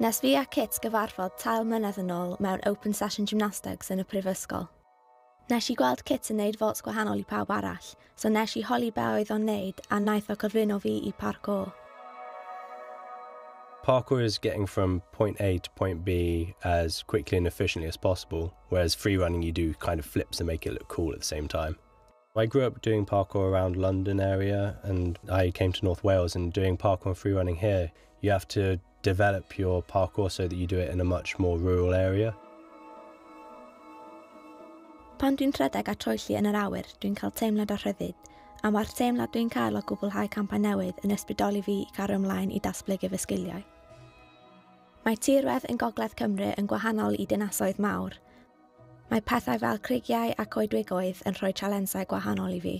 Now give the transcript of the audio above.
Nes fi a Kit gyfarfod 3 mlynedd yn ôl mewn open session gymnastics yn y prifysgol. Nes i gweld Kit yn neud vaults gwahanol i pawb arall, so nes i holi be oedd o'n neud a naeth o cyflwyno fi i parkour. Parkour is getting from point A to point B as quickly and efficiently as possible, whereas free running, you do kind of flips and make it look cool at the same time. I grew up doing parkour around London area, and I came to North Wales, and doing parkour and free running here, you have to develop your parkour so that you do it in a much more rural area. Pan dwi'n rhedeg a troelli yn yr awyr, dwi'n cael teimlad o rhyddid, a mae'r teimlad dwi'n cael o gwblhau campau newydd yn ysbrydoli fi i cario ymlaen i datblygu fy sgiliau. Mae tirwedd yn Gogledd Cymru yn gwahanol i dinasoedd mawr. Mae pethau fel creigiau a coedwigoedd yn rhoi chalensau gwahanol i fi.